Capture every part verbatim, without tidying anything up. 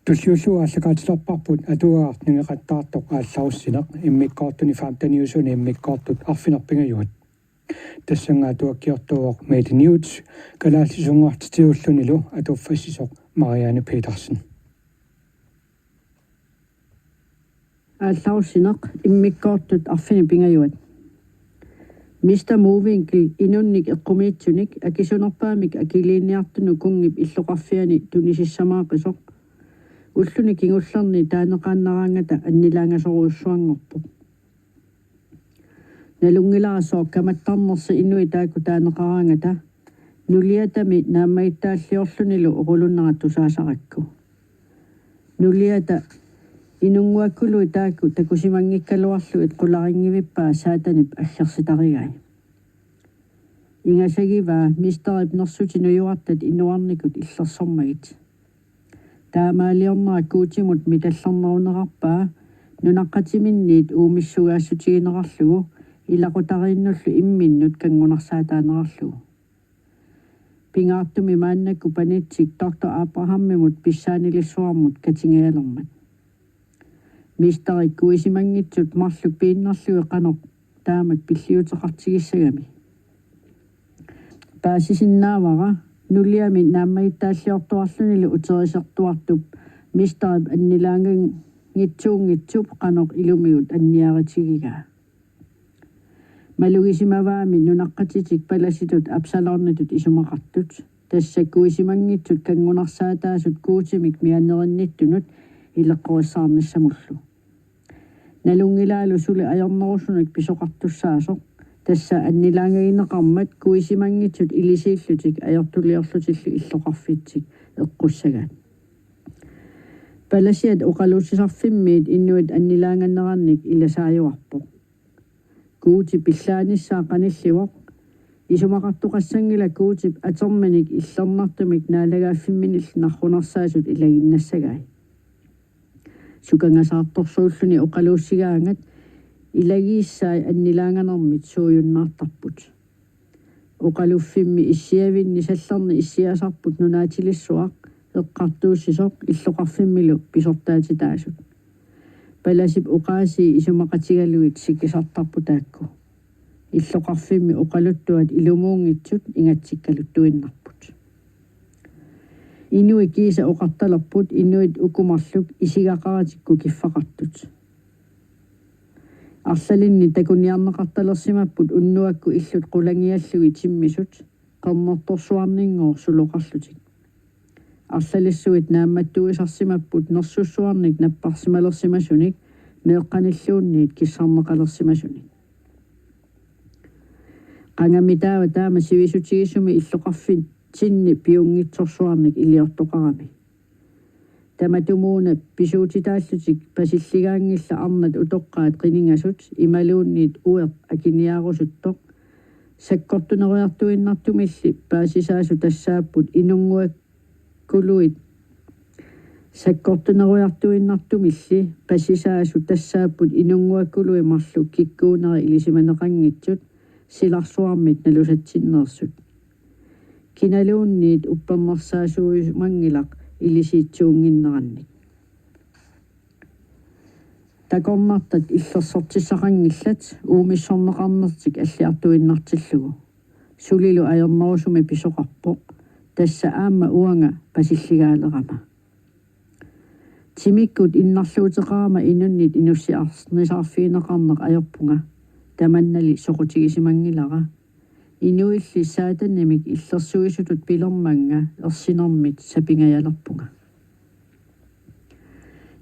Tulliullugu aallakaatilerparput atuagaq nangeqattaartoq Aallarussineq, immikkoortuni femteniusuni immikkoortut arfineq-pingajuat. Tassannga atuakkiortuuvoq Mette Newth, kalaallisuunngortitiullunilu atuffassisoq Marianne Petersen. Aallarussineq, immikkoortut arfineq-pingajuat. Mister Mowinckel inunnik eqqumiitsunik akisunerpaamik akiliiniartunut kunngip illoqarfiani tunisissamaaqisoq. Ulluni kingullerni taaneqaannaraangata annilaangasorujussuanngorpoq. Nalunngilara sooq kamattarnersi inuit taakku taaneqaraangata. Nuliatami naammagittaalliorlunilu oqulunnera tusaasarakku. Nuliata inunnguakkuluit taakku takusimanngikkaluarlugit qularinngivippaa Saatanip aggersitarigai. Ingasagivaa misterip nersutit nujuartat inuarnikut illersormagit. Taamaaliornera Guutimut mitallernerunerarpaa nunaqqatiminniit uumissugaassutiginerarlugu ilaqutariinnullu imminnut kanngunarsaataanerarlugu. Pingaartumik maannakkut panitsik doktor Abrahamimut pissaanilissuarmut katingajalermat. Misterit kuisimanngitsut marluk piinnarlugit qanoq taamak pilliuteqartigissagami. Paasisinnaavara nuliami naammagittaalliortuarlunilu uterisertuartup misterip annilaanganngitsuunngitsup qanoq ilumigut anniaritigigaa. Malugisimavaami nunaqqatitik palasitut Absalonitut isumaqartut. Tassa kuisimanngitsut kanngunarsaataasut Guutimik mianerinnittunut ileqqorissaarnissamullu. Nalunngilaalu suli ajornerusunik pisoqartussaasoq. Tassa annilaangagineqarmat kuisimanngitsut ilisiillutik ajortuliorlutillu illoqarfitsik eqqussagaat. Palasiat oqaluussisarfimmiit inuit annilaanganerannik ilasaajuarpoq. Guuti pillaanissaa qanillivoq. Isumaqartoqassanngilaq Guutip aterminik illernartumik naalagaaffimminillu narrunersaasut ilagiinnassagai. Sukangasaartorsuulluni oqaluussigaangat ilagiissai annilaanganermit suujunnaartarput. Oqaluffimmi issiavinni sallerni issiasarput nunaatilissuaq eqqartuussisoq illoqarfimmilu pisortaatitaasut. Palasip oqaasii isumaqatigalugit sikisartarput taakku. Illoqarfimmi oqaluttuat ilumuunngitsut ingatsikkaluttuinnarput. Inuit kiisa oqartalerput inuit uku marluk isigaqaratik kukiffaqartut. Arlalinni takuniarneqartalersimapput unnuakkut illut qulangiallugit timmisut, qernertorsuarninngooq suloqarlutik. Arlalissuit naammattuisarsimapput nersussuarnik napparsimalersimasunik, meeqqanilluunniit kissarneqalersimasunik. Qangami taava taama sivisutigisumi illoqarfitsinni piunngitsorsuarnik iliortoqarami. Tamatumuuna pisuutitaallutik pasilligaanngillat arnat utoqqaat qiningasut imaluunniit ueq akiniaarusuttoq. Sakkortunerujortuinnartumilli paasisaasut tassaapput inunnguakkuluit. Sakkortunerujortuinnartumilli paasisaasut tassaapput inunnguakkuluit marluk kikkuunerit ilisimaneqanngitsut silarsuarmit nalusatsinneersut. Kinaluunniit uppernarsaasuujumanngilaq ilisiitsuunnginnerannik. Takornartat illersortissaqanngillat uumissorneqarnertik alliartuinnartillugu. Sulilu ajornerusumi pisoqarpoq, tassa aamma uanga pasilligaalerama. Timikkut innarluuteqarama inunnit inussiarnisaarfigineqarneq ajorpunga, tamannali soqutigisimanngilanga. Inuilli Saatanimik illersuisutut pilermannga ersinermit sapingajalerpunga.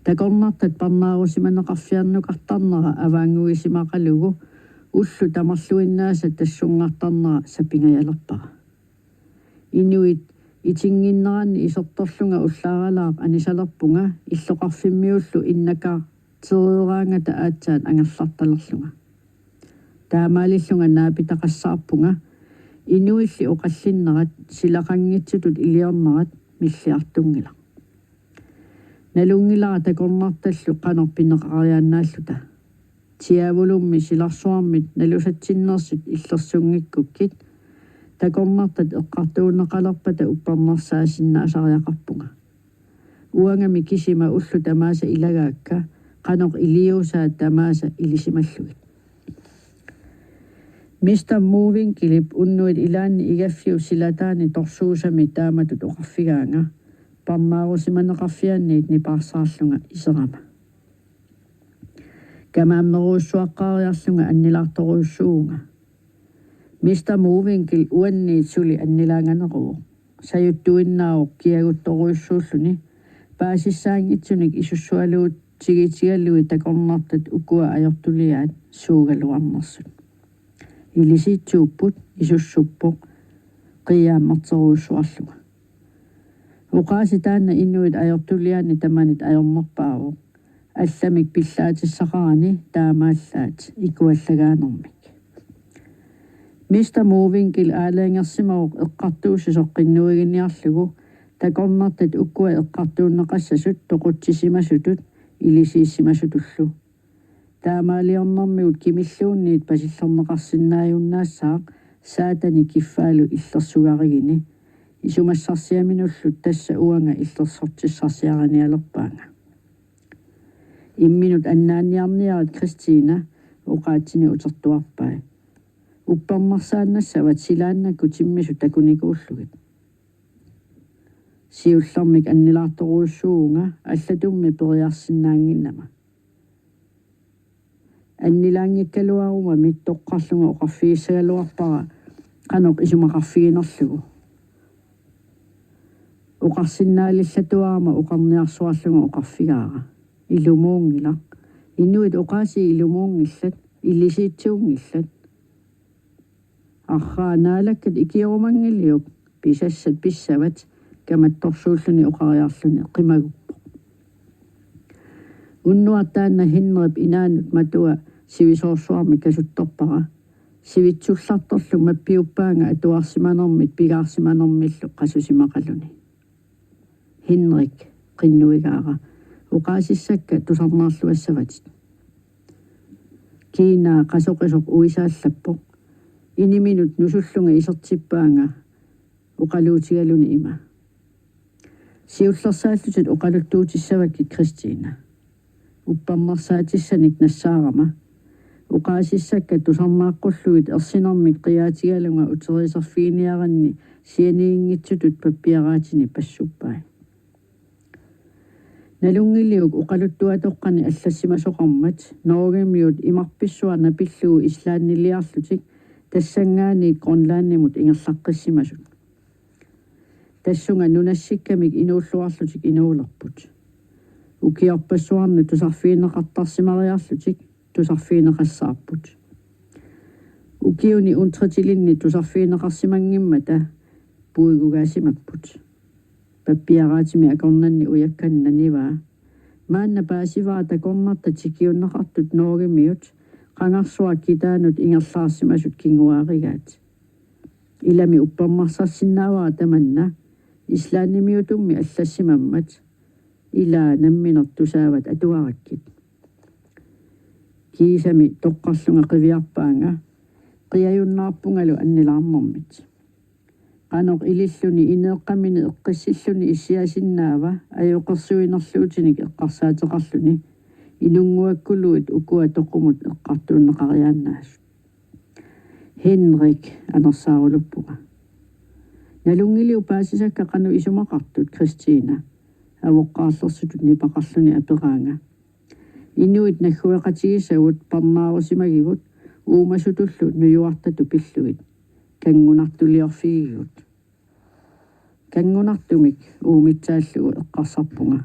Takornartat parnaarusimaneqarfiarnukartarnera avaannguisimaqalugu ullut tamarluinnaasa tassunngartarnera sapingajalerpara. Inuit itinnginneranni isertorlunga ullaaralaaq anisalerpunga illoqarfimmiullu innakaartereeraangata aatsaat angerlartalerlunga. Taamaalillunga naapitaqassaarpunga inuilli oqallinnerat silaqanngitsutut iliornerat milliartunngilaq. Nalunngilara takornartallu qanoq pineqariaannaalluta. Tiaavulummi silarsuarmit nalusatsinneersut illersunngikkukkit takornartat eqqartuunneqalerpata uppernarsaasinnaasariaqarpunga. Uangami kisima ullut tamaasa ilagaakka, qanoq iliuusaat tamaasa ilisimallugit. Mister Mowinckelip unnuit ilaanni igaffiup silataani torsuusami taamatut oqarfigaanga, parnaarusimaneqarfianniit nipaarsaarlunga iserama. Kamaammerujussuaqqaariarlunga annilaartorujussuuvunga. Mister Mowinckel uanniit suli annilaanganeruvoq. Sajuttuinnaavoq kiaguttorujussuulluni. Paasissaanngitsunik isussualuutigiitigalugit takornartat ukua ajortuliaat suugaluarnersut. Ilisiitsuupput, isussuppoq, qiiaammerterujussuarlunga. Oqaasii taanna inuit ajortuliaanni tamanit ajornerpaavoq. Allamik pillaatissaqarani taamaallaat ikuallagaanermik. Mister Mowinckel aalajangersimavoq eqqartuussisoq qinnuiginiarlugu, takornartat ukua eqqartuunneqassasut toqutsisimasutut ilisiissimasutullu. Taamaaliornermigut kimilluunniit pasillerneqarsinnaajunnaassaaq Saatani kiffaalu illersugarigini. Isumassarsiaminullu tassa uanga illersortissarsiarinialerpaanga. Imminut annaanniarniarit, Kristina, oqaatsini utertuarpai. Uppernarsaannassavat silaannakkut timmisut takunikuullugit. Siullermik annilaartorujussuuvunga allatummi periarsinnaannginnama. Annilaanngikkaluarumami toqqarlunga oqarfigissagaluarpara qanoq isumaqarfiginerlugu. Oqarsinnaalillatuarama oqarniarsuarlunga oqarfigaara: Ilumuunngilaq. Inuit oqaasii ilumuunngillat, ilisiitsuunngillat. Arraa, Naalakkat ikiorumanngiliuk, pisassat pissavat, kamattorsuulluni oqariarluni qimaguppoq. Unnuaq taanna Henrip inaanut matua sivisoorsuarmi kasuttorpara. Sivitsullartorlu mappiuppaanga atuarsimanermit pigaarsimanermillu qasusimaqaluni. Henrik, qinnuigaara, oqaasissakka tusarnaarluassavatit. Kiinaa qasoqisoq uisaallappoq. Iniminut nusullunga isertippaanga oqaluutigaluni ima: Siullersaallutit oqaluttuutissavakkit, Kristina. Uppernarsaatissanik nassaarama. Oqaasissakka tusarnaaqqullugit ersinermik qiaatigalunga uteriiserfiginiaranni sianiginngitsutut pappiaraatini passuppai. Nalunngiliuk oqaluttuatoqqani allassimasoqarmat Norgemiut imarpissuarna pillugu Islandiliarlutik tassanngaanniit Grønlandimut ingerlaqqissimasut? Tassunga nunassikkamik inuulluarlutik inuulerput. Ukiorpassuarni tusarfigineqartarsimariarlutik tusarfigineqassaarput. Ukiuni untritilinnit tusarfigineqarsimanngimmata puigugaasimapput. Pappiaraatimi akornanni ujakkani nanivaa: Maanna paasivara takornartat tikiunneqartut Norgemiut qangarsuaq kitaanut ingerlaarsimasut kinguaarigaat. Ilami uppernarsarsinnaavara tamanna Islandimiutummi allassimammat. Ilaa nammineq tusaavat atuarakkit. Kiisami toqqarlunga qiviarpaanga qiajunnaarpungalu annilaarnermit. Qanoq ililluni ineeqqamini eqqissilluni issiasinnaava ajoqersuinerluutinik eqqarsaateqarluni inunnguakkuluit ukua toqumut eqqartuunneqariaannaasut. Henrik, anersaaruluppunga. Nalunngiliuk paasisakka qanoq isumaqartut, Kristina? Avoqqaarlersutut nipaqarluni aperaanga. Inuit naggueqatigisagut parnaarusimagigut uumasutullu nujuartatut pillugit. Kanngunartuliorfigigigut. Kanngunartumik uumitsaallugu eqqarsarpunga.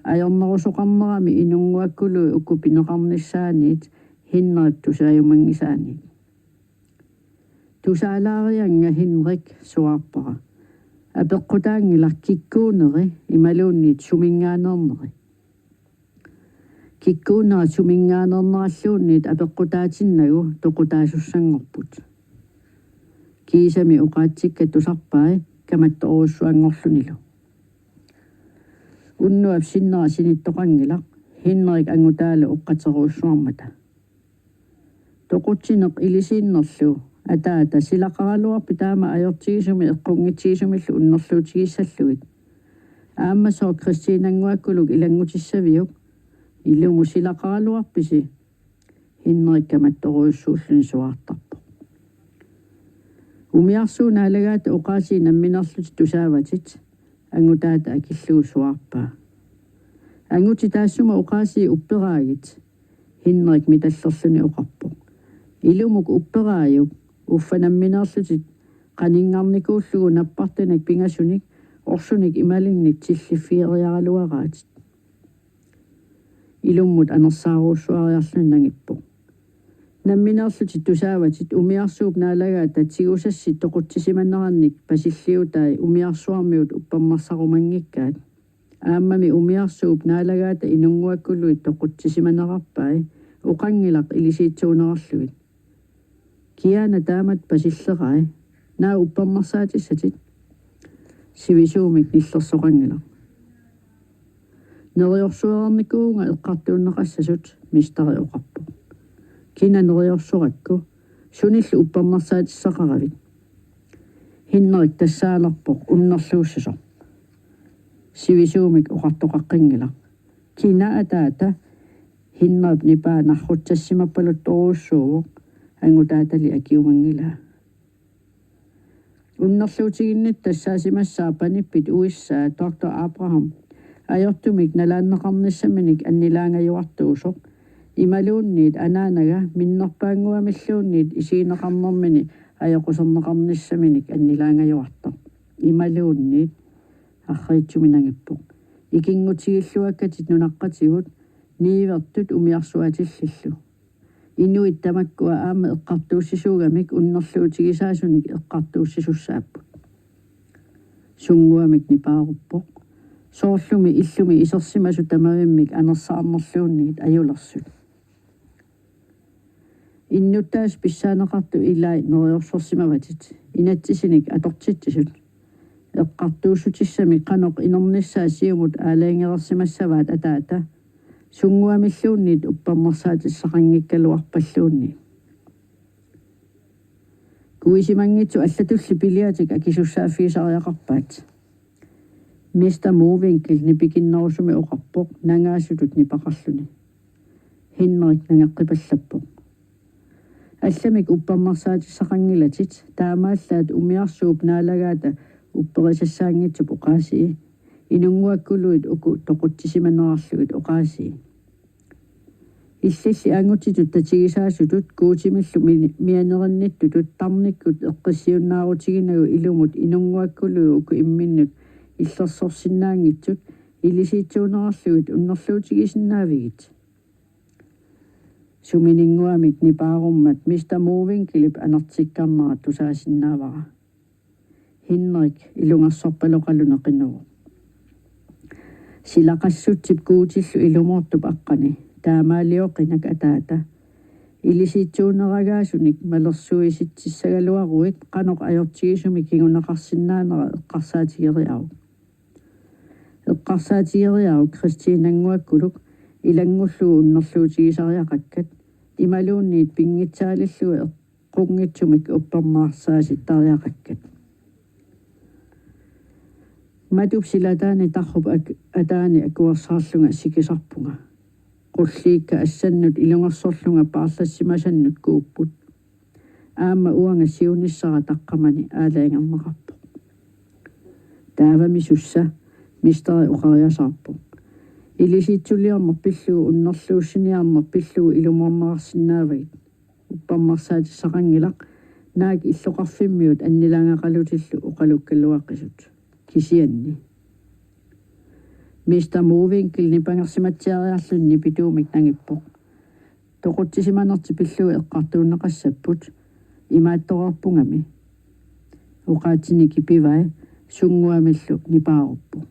Ajornerusoqarnerami inunnguakkului uku pineqarnissaanniit Henrip tusaajumanngisaanniit. Tusaalaariannga, Henrik, suaarpara. Apeqqutaanngilaq kikkuuneri imaluunniit suminngaaneerneri. Kikkuunerat suminngaaneerneralluunniit apeqqutaatinnagu toqutaasussanngorput. Kiisami oqaatsikka tusarpai kamattorujussuanngorlunilu. Unnuap sinnera sinittoqanngilaq, Henrik angutaalu oqqaterujussuarmata. Toqutsineq ilisiinnerlu, ataata, silaqaraluarpit taama ajortigisumik eqqunngitsigisumillu unnerluutigissallugit? Aamma sooq Kristinannguakkuluk ilanngutissaviuk? Ilumut silaqaraluarpisi? Henrik kamattorujussuulluni suaartarpoq. Umiarsuup naalagaata oqaasii nammineerlutit tusaavatit, angutaata akillugu suaarpaa. Angutit taassuma oqaasii upperaagit, Henrik mitallerluni oqarpoq. Ilumut upperaajuk, uffa nammineerlutit qaninngarnikuullugu nappartanik pingasunik orsunik imalinnik tilliffigeriaraluaraatit. Ilumut anersaarujussuariarluni nangippoq. Nammineerlutit tusaavatit umiarsuup naalagaata tigusassit toqutsisimanerannik pasilliutai umiarsuarmiut uppernarsarumanngikkaat. Aammami umiarsuup naalagaata inunnguakkuluit toqutsisimanerarpai, oqanngilaq ilisiitsuunerarlugit. Kiaana taamatut pasillerai, naak uppernarsaatissaatit? Sivisuumik nillersoqanngilaq. Neriorsuereernikuuvunga eqqartuunneqassasut, mesteri oqarpoq. Kina neriorsorakku, sunillu uppernarsaatissaqaravit? Henrik tassaalerpoq unnerluussasoq. Sivisuumik oqartoqaqqinngilaq. Kina ataata? Henrip nipaa narrutsassimappaluttorujussuuvoq, angutaatali akiumanngilaa. Unnerluutiginnittut tassaasimassaaq panippit uissaa doktor Abraham ajortumik nalaanneqarnissaminik annilaangajuartuusoq, imaluunniit anaanaga minnerpaannguamilluunniit isigineqarnermini ajoquserneqarnissaminik annilaangajuartoq. Imaluunniit, arriitsumik nangippoq. Ikinngutigilluakkatit nunaqqatigut, niuertut umiarsuatillillu. Inuit tamakkua aamma eqqartuussisuugamik unnerluutigisaasunik eqqartuussisussaapput. Sunnguamik nipaaruppoq. Soorlumi illumi isersimasut tamavimmik anersaarnerluunniit ajulersut. Innuttaasut pissaaneqartut ilai neriorsorsimavatit, inatsisinik atortitsisut. Eqqartuussutissamik qanoq inernissaa siumut aalajangersimassavaat ataata, sunnguamilluunniit uppernarsaatissaqanngikkaluarpalluunniit. Kuisimanngitsut allatulli piliatik akisussaaffigisariaqarpaat. Mester Mowinckel nipikinnerusumik oqarpoq nangaasutut nipaqarluni. Henrik nangeqqipallappoq. Allamik uppernarsaatissaqanngilatit, taamaallaat umiarsuup naalagaata upperisassaanngitsup oqaasii, inunnguakkuluit uku toqutsisimanerarlugit oqaasii. Illilli angutitut tatigisaasutut Guutimillu mi-, mianerinnittutut tarnikkut eqqissiunnaarutiginagu ilumut inunnguakkuluit uku imminnut illersorsinnaanngitsut ilisiitsuunerarlugit unnerluutigisinnaavigit? Sumininnguamik nipaarummat mester Mowinckelip anertikkarnera tusaasinnaavara. Henrik ilungersorpaloqaluni qinuvoq. Silaqassutsip Guutillu ilumoortup aqqani, taamaalioqinak ataata. Ilisiitsuuneragaasunik malersuisitsissagaluaruit qanoq ajortigisumik kinguneqarsinnaanera eqqarsaatigeriaruk. Eqqarsaatigeriaruk Kristinannguakkuluk ilanngullugu unnerluutigisariaqakkat, imaluunniit pinngitsaalillugu eqqunngitsumik uppernarsaasittariaqakkat. Matup silataani tarrup ak-, ataani akuersaarlunga sikisarpunga. Qulliikka assannut ilungersorlunga paarlassimasannut kuupput. Aamma uanga siunissara taqqamani aalajangerneqarpoq. Taavami sussa, mesteri oqariasaarpoq. Ilisiitsuliorneq pillugu unnerluussiniarneq pillugu ilumoorneqarsinnaavagit. Uppernarsaatissaqanngilaq, naak illoqarfimmiut annilaangaqalutillu oqalukkaluaqisut. Kisianni. Mester Mowinckel nipangersimatsiariarluni nipituumik nangippoq. Toqutsisimanertik pillugu eqqartuunneqassapput, imaattoreerpungami. Oqaatsinik kipivai, sunnguamillu nipaaruppoq.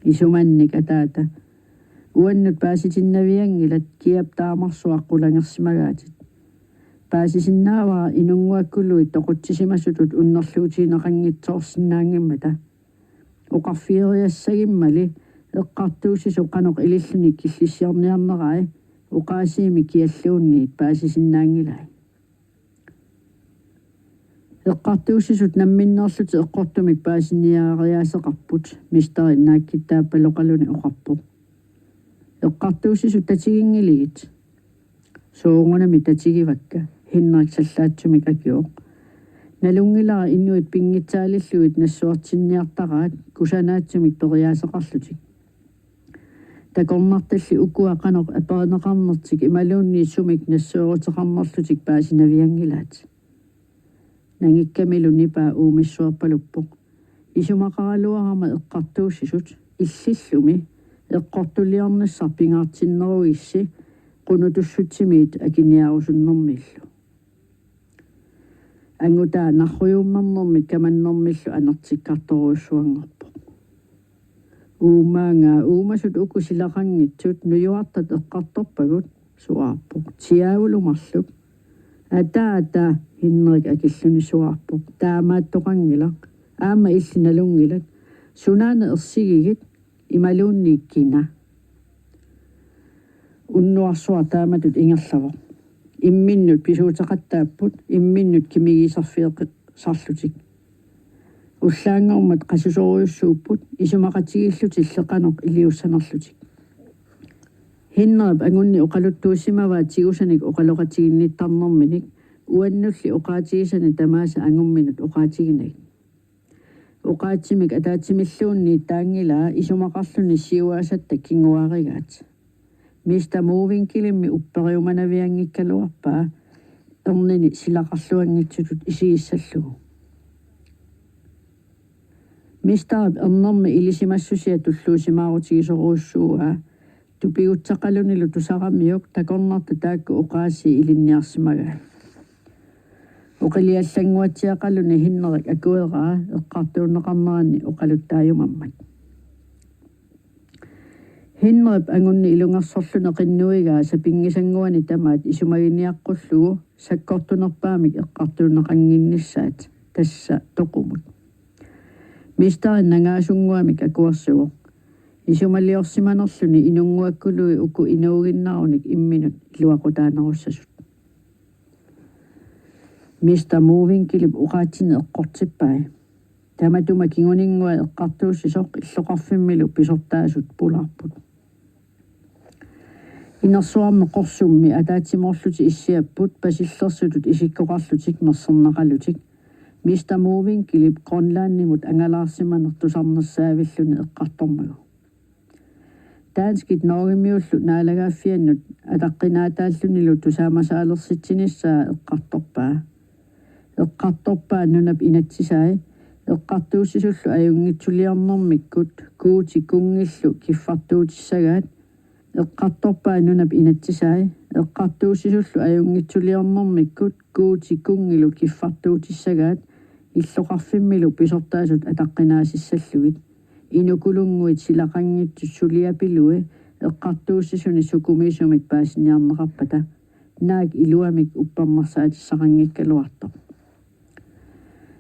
Isumannik ataata. Uannut paasitinnavianngilat kiap taamarsuaq qulangersimagaatit. Paasisinnaavara inunnguakkuluit toqutsisimasutut unnerluutigineqanngitsoorsinnaanngimmata. Oqarfigeriassagimmali eqqartuussisoq qanoq ililluni killissiorniarnerai, oqaasiimi kialluunniit paasisinnaanngilai. Eqqartuussisut namminneerlutik eqqortumik paasiniariaaseqarput, misteri naakkitaappaloqaluni oqarpoq: "Eqqartuussisut, tatiginngilagit." "Soorunami tatigivakka," Henrik sallaatsumik akivoq. "Nalunngilara inuit pinngitsaalillugit nassuertinniartaraat, kusanaatsumik periaaseqarlutik. Takornartalli ukua qanoq aperineqarnertik imaluunniit sumik nassueruteqarnerlutik paasinavianngilaat." Nangikkamilu nipaa uumissuarpaluppoq: "Isumaqaraluarama eqqartuussisut, illillumi eqqortuliornissaq pingaartinnerugissi qunutussutsimiit akiniaarusunnermiillu." Angutaa narrujuummernermit kamannermillu anertikkartorujussuanngorpoq. "Uumaanga, uumasut uku silaqanngitsut nujuartat eqqartorpagut," suaarpoq. "Tiaavulu marluk." "Ataa, ataa," Henrik akilluni suaarpoq. "Taamaattoqanngilaq. Aamma illit nalunngilat. Sunaana ersigigit, imaluunniit kina?" Unnuarsuaq taamatut ingerlavoq. Imminnut pisuuteqattaapput, imminnut kimigiiserfigeqisarlutik. Ullaanngormat qasusorujussuupput, isumaqatigiillutilli qanoq iliussanerlutik. Henrip angunni oqaluttuussimavaa tigusanik oqaloqatiginnittarnerminik, uannulli oqaatigisani tamaasa angumminut oqaatiginagit. Oqaatsimik ataatsimilluunniit taanngilaa isumaqarluni siuaasatta kinguaarigaat. Mister Mowinckelimmi upperiumanavianngikkaluarpaa ernini silaqarluanngitsutut isigissallugu. Misterip ernermi ilisimassusia tulluusimaarutigisorujussuuaa, tupigutsaqalunilu tusaramiuk takornartat taakku oqaasii ilinniarsimagaat. Oqiliallannguatsiaqaluni Henrik akueraa eqqartuunneqarneranni oqaluttaajumammat. Henrip angunni ilungersorluni qinnuigaa sapinngisannguani tamaat isumaginiaqqullugu sakkortunerpaamik eqqartuunneqannginnissaat, tassa toqumut. Mister nangasunnguamik akuersivoq. Isumaliorsimanerluni inunnguakkului uku inuuginnarunik imminut iluaqutaanerussasut. Mister Mowinckelip oqaatsini eqqortippai. Tamatuma kinguninngua eqqartuussisoq illoqarfimmilu pisortaasut pulaarput. Inersuarmi qorsummi ataatsimoorlutik issiapput pasillersuutut isikkoqarlutik merserneqalutik. Mister Mowinckelip Grønlandimut angalaarsimaneq tusarnersaavilluni eqqartormagu. Danskit Norgemiullu naalagaaffiannut ataqqinaataallunilu tusaamasaalersitsinissaq eqqartorpaa. Eqqartorpaa nunap inatsisai eqqartuussisullu ajunngitsuliornermikkut Guuti kunngillu kiffartuutissagaat. Eqqartorpaa nunap inatsisai eqqartuussisullu ajunngitsuliornermikkut Guuti kunngilu kiffartuutissagaat illoqarfimmilu pisortaasut ataqqinaasissallugit. Inukulunnguit silaqanngitsut suliapilui eqqartuussisuni sukumiisumik paasiniarneqarpata, naak iluamik uppernarsaatissaqanngikkaluartoq.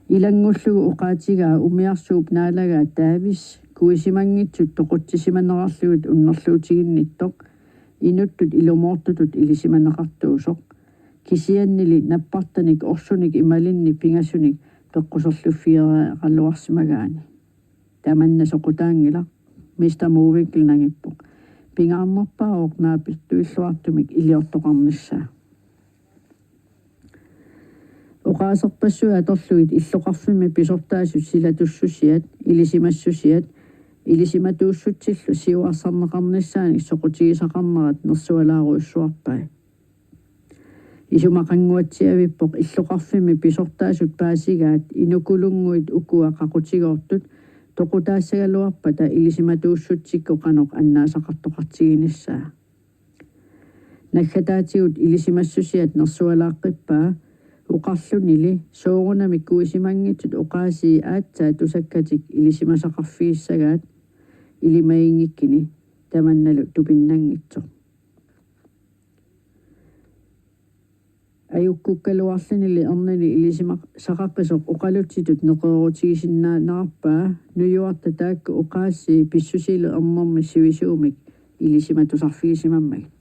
Ilanngullugu oqaatigaa umiarsuup naalagaa Davis kuisimanngitsut toqutsisimanerarlugit unnerluutiginnittoq inuttut ilumoortutut ilisimaneqartuusoq, kisiannili nappartanik orsunik imalinnik pingasunik peqquserluffigereeraluarsimagaani. Tamanna soqutaanngilaq, Mister Mowinckel nangippoq. Pingaarnerpaavoq naapittuilluartumik iliortoqarnissaa. Oqaaserpassuit atorlugit illoqarfimmi pisortaasut silatussusiat, ilisimassusiat, ilisimatuussutsillu siuarsarneqarnissaanik soqutigisaqarnerat nersualaarujussuarpai. Isumaqannguatsiavippoq illoqarfimmi pisortaasut paasigaat inukulunnguit ukua qaqutigoortut toqutaassagaluarpata ilisimatuussutsikkut qanoq annaasaqartoqartiginissaa. Naggataatigut ilisimassusiat nersualaaqqippaa, oqarlunili soorunami kuisimanngitsut oqaasii aatsaat tusakkatik ilisimasaqarfigissagaat ilimaginngikkini, tamannalu tupinnanngitsoq. Ajukkukkaluarlunili ernini ilisimasaqaqqisoq oqalutsitut neqeroorutigisinnaanerarpaa nujuartat taakku oqaasii pissusilu ernermi sivisuumik ilisimatusarfigisimammagit.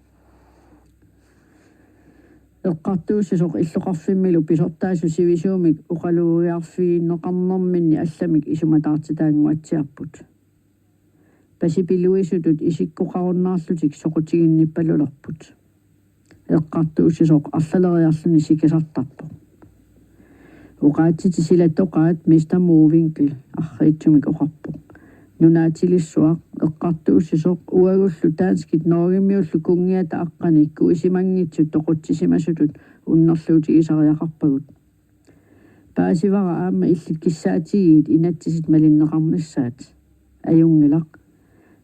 Eqqartuussisoq illoqarfimmilu pisortaasoq sivisuumik oqalugiarfigineqarnerminni allamik isumataartitaannguatsiarput. Pasipiluisutut isikkoqarunnaarlutik soqutiginnippalulerput. Eqqartuussisoq arlaleriarluni sikisartarpoq. Oqaatsitit sila toqaat, mester Mowinckel, arriitsumik oqarpoq. Nunaatilissuaq, eqqartuussisoq, uagullu danskit norgemiullu kunngiata aqqanik kuisimanngitsut toqutsisimasutut unnerluutigisariaqarpagut. Paasivara aamma illit kissaatigiit inatsisit malinneqarnissaat. Ajunngilaq.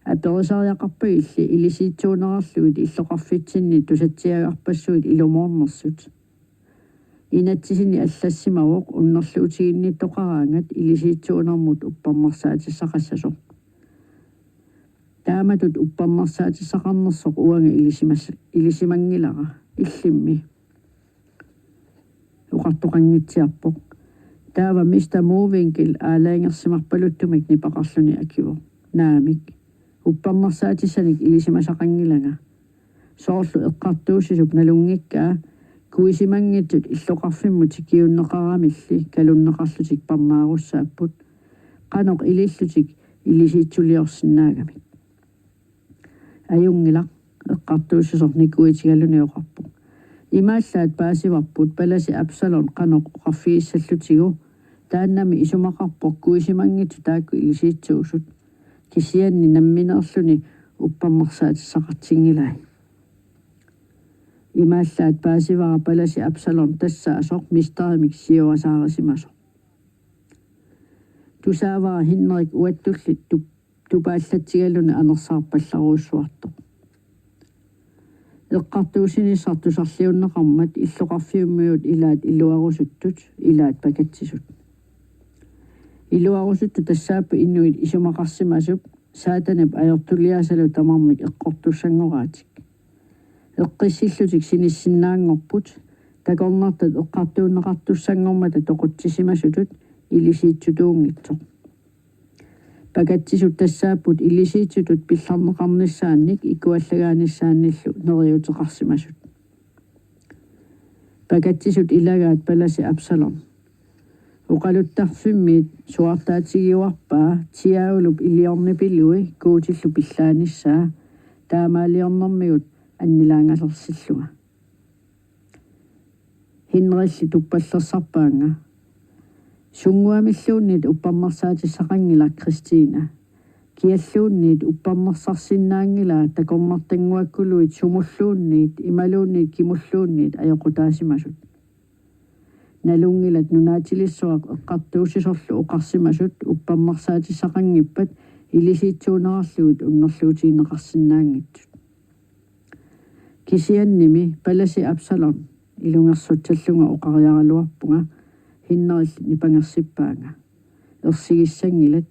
Aperisariaqarpagilli ilisiitsuunerarlugit illoqarfitsinni tusatsiagarpassuit ilumoornersut. Inatsisini allassimavoq unnerluutiginnittoqaraangat ilisiitsuunermut uppernarsaatissaassasoq. Taamatut uppernarsaatissaasarnersoq uanga ilisimas-, ilisimanngilara, illimmi, oqartoqanngitsiarpoq. Taava mester Mowinckel aalajangersimarpaluttumik nipaqarluni akivoq: Naamik, uppernarsaatissanik ilisimasaqanngilanga. Soorlu eqqartuussisup nalunngikkaa kuisimanngitsut illoqarfimmut tikiunneqaramilli kalunneqarlutik parnaarussaapput, qanoq ilillutik ilisiitsuliorsinnaagamik. Ajunngilaq, eqqartuussisoq nikuitigaluni oqarpoq. Imaallaat paasivarput palasi Absalon qanoq oqarfigissallutigu, taannami isumaqarpoq kuisimanngitsut taakku ilisiitsuusut, kisianni nammineerluni uppernarsaatissaaqartinngilai. Imaallaat paasivara palasi Absalon tassaasoq mesterimik siuasaarisimasoq. Tusaavara Henrik uattulli tup-, tupaallatsigaluni anersaarpallarujussuartoq. Eqqartuussinissaq tusarliunneqarmat illoqarfimmiut ilaat iluarusuttut, ilaat pakatsisut. Iluarusuttut tassaapput inuit isumaqarsimasup Saatanip ajortuliaasalu tamarmik eqqortussanngoraatik. Eqqissillutik sinissinnaanngorput, takornartat eqqartuunneqartussanngormata toqutsisimasutut ilisiitsutuunngitsoq. Pakatsisut tassaapput ilisiitsutut pillarneqarnissaannik ikuallagaanissaannillu neriuuteqarsimasut. Pakatsisut ilagaat palasi Absalon. Oqaluttarfimmiit suaartaatigiuarpaa Tiaavulup iliornipilui Guutillu pillaanissaa, taamaaliornermigut annilaangalersillunga. Henrikilli tuppallersarpaannga: Sunnguamilluunniit uppernarsaatissaaqanngilaq, Kristina. Kialluunniit uppernarsarsinnaanngilaa takornartannguakkuluit sumulluunniit imaluunniit kimulluunniit ajoqutaasimasut. Nalunngilat nunaatilissuaq eqqartuussisorlu oqarsimasut uppernarsaatissaaqanngippat ilisiitsuunerarlugit unnerluutigineqarsinnaanngitsut. Kisiannimi palasi Absalon, ilungersutsallunga oqariaraluarpunga, Henrikilli nipangersippaanga. Ersigissanngilat,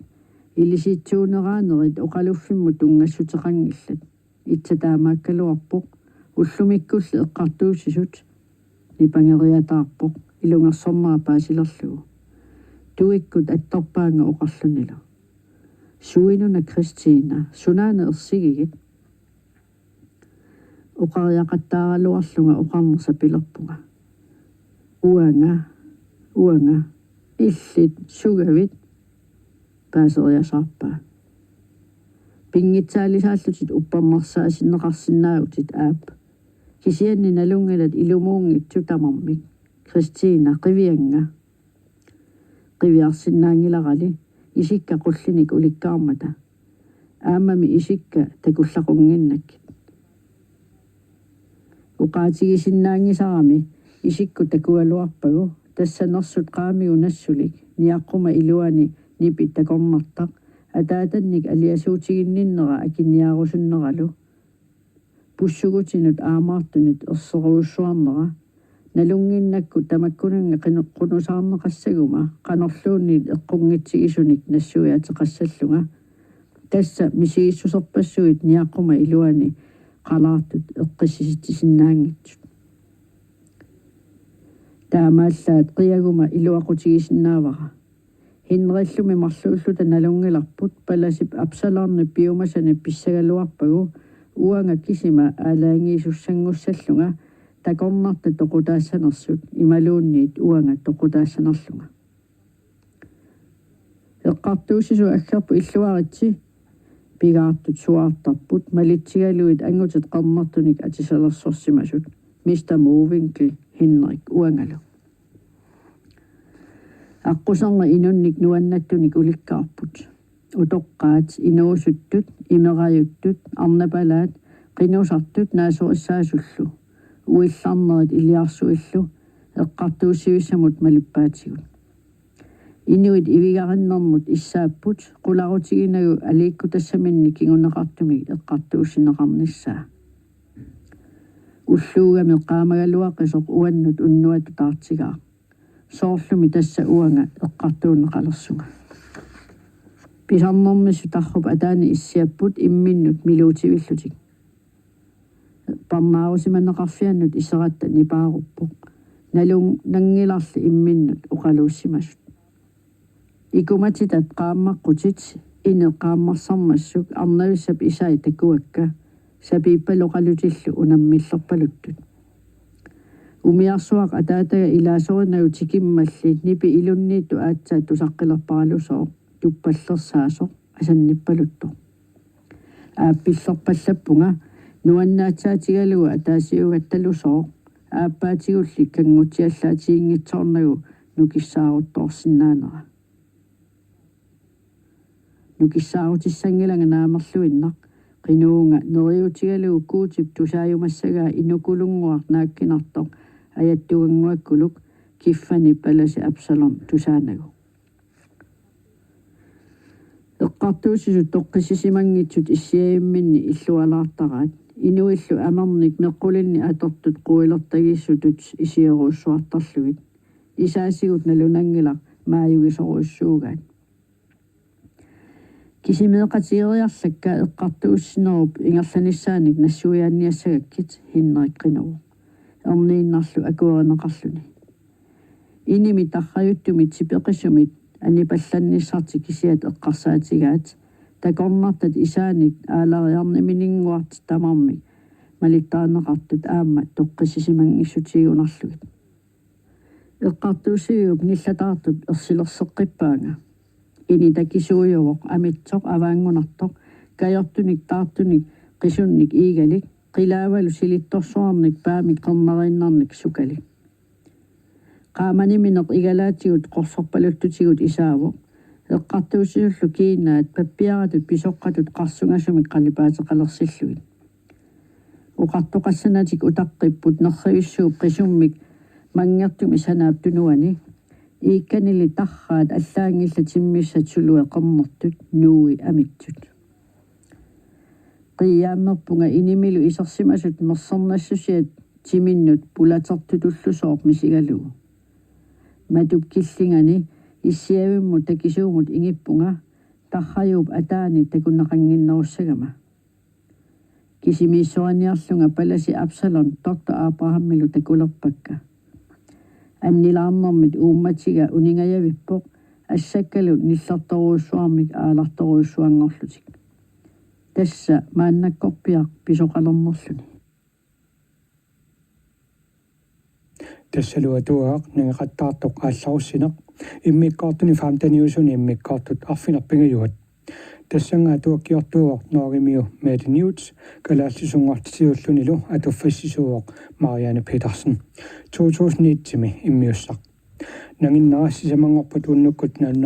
ilisiitsuuneraanerit oqaluffimmut tunngassuteqanngillat. Itsa taamaakkaluarpoq, ullumikkulli eqqartuussisut. Nipangeriataarpoq ilungersornera paasilerlugu. Tuikkut attorpaannga oqarlunilu: Suinuna Kristina, sunaana ersigigit? Oqariaqattaaraluarlunga oqarnersapilerpunga: Uanga, uanga, illit sugavit? Paaseriasaarpaa. Pinngitsaalisaallutit uppernarsaasinneqarsinnaavutit, aap. Kisianni nalunngilat ilumuunngitsut tamarmik. Kristina, qiviannga. Qiviarsinnaanngilarali, isikka qullinik ulikkaarmata. Aammami isikka takullaqunnginnakkit. Oqaatigisinnaanngisarami isikkut takugaluarpagu, tassa nersut qaamigut nassulik, niaqquma iluani nipit takornartaq, ataatannik aliasuutiginninnera akiniaarusunneralu. Pussugutinut aamaartunut erserujussuarnera, nalunnginnakkut tamakkuninnga qinu-, qunusaarneqassaguma qanorluunniit eqqunngitsigisunik nassuiaateqassallunga. Tassa misigissuserpassuit niaqquma iluani qalaartut eqqissisitsisinnaanngitsut. Taamaallaat qiaguma iluaqutigisinnaavara. Henrikillumi marluulluta nalunngilarput palasip Absalonip piumasani pissagaluarpagu, uanga kisima aalajangiisussanngussallunga takornartat toqutaassanersut imaluunniit uanga toqutaassanerlunga. Eqqartuussisut aggerput: Illuaritsi, pigaartut suaartarput malitsigalugit angutit qernertunik atisalersorsimasut, Mister Mowinckel, Henrik uangalu. Aqquserngit inunnik nuannattunik ulikkaarput. Utoqqaat, inuusuttut, imerajuttut, arnapalaat, qinusartut naasorissaasullu. Uillarnerit iliarsuillu eqqartuussivissamut malippaatigut. Inuit ivigarinnermut issaapput, qularutiginagu aliikkutassaminnik kinguneqartumik eqqartuussineqarnissaa. Ulluugami qaamagaluaqisoq uannut unnuatut taartigaaq. Soorlumi tassa uanga eqqartuunneqalersunga. Pisarnermissut tarrup ataani issiapput imminnut miluutivillutik. Parnaarusimaneqarfiannut iseratta nipaaruppoq. Nalunnanngilarli imminnut oqaluussimasut. Ikumatitat qaammaqqutit, ineq qaammarsarmassuk arnavissap isai takuakka, sapiippaloqalutillu unammillerpaluttut. Umiarsuaq ataataga ilaasorinagu tikimmalli nipi ilunniittut aatsaat tusaqqilerparalusooq, tuppallersaasoq, asannippaluttoq. Aappillerpallappunga nuannaatsaatigalugu ataasiugattalusooq, aappaatigulli kanngutsiallaatiginngitsoornagu nukissaaruttoorsinnaanera. Nukissaarutissanngilanga naamerluinnaq, qinuunga neriuutigalugu Guutip tusaajumassagaa inukulunnguaq naakkinartoq ajattugannguakkuluk kiffani palasi Absalon tusaanagu. Eqqartuussisut toqqissisimanngitsut issiavimminni illualaartaraat, inuillu amernik meqqulinni atortut quilertagisutut isiorujussuartarlugit. Isaasigut nalunanngilaq maajugisorujussuugaat. Kisimeeqatigeriarlakka eqqartuussinerup ingerlanissaanik nassuiaanniassagakkit, Henrik qinevoq, erniinnarlu akuerineqarluni. Inimi tarrajuttumi tipeqisumit anipallannissartik kisiat eqqarsaatigaat, takornartat isaanit aalariarnimininnguartik tamarmik malittarineqartut aamma toqqissisimanngissutigigunarlugit. Eqqartuussiviup nillataartup ersilerseqqippaanga. Ini takisuujuvoq amitsoq avaanngunartoq, kajortunik taartunik qisunnik iigalik, qilaavalu silittorsuarnik paamik qernariinnarnik sukalik. Qaamanimineq igalaatigut qorsorpaluttutigut isaavoq. Eqqartuussisullu kiinaat pappiaratut pisoqqatut qarsungasumik qalipaateqalersillugit. Oqartoqassanatik utaqqipput nerrivissuup qisummik manngertumik sanaap tunuani. Iikkanili tarraat allaanngillat timmissat sulueqernertut nuui amitsut. Qiiaammerpunga inimilu isersimasut mersernassusiat timinnut pulatertutullusooq misigalugu. Matup killingani issiavimmut takisuumut ingippunga, tarrajuup ataani takuneqannginnerussagama. Kisimiissoriniarlunga palasi Absalon doktor Abrahamilu takulerpakka. Annilaarnermit uummatiga uningajavippoq, assakkalu nillertorujussuarmik aalartorujussuanngorlutik. Tassa maannakkorpiaq pisoqalernerluni. Tassalu atuagaq nangeqattaartoq Aallarussineq, immikkoortuni femteniusuni immikkoortut arfineq-pingajuat. Tassannga atuakkiortuuvoq Norgemiu Mette Newth, kalaallisuunngortitsisuullunilu atuffassisuuvoq Marianne Petersen. To tusind et-imi immiussaq. Nanginnera sisamanngorput unnukkut nul nul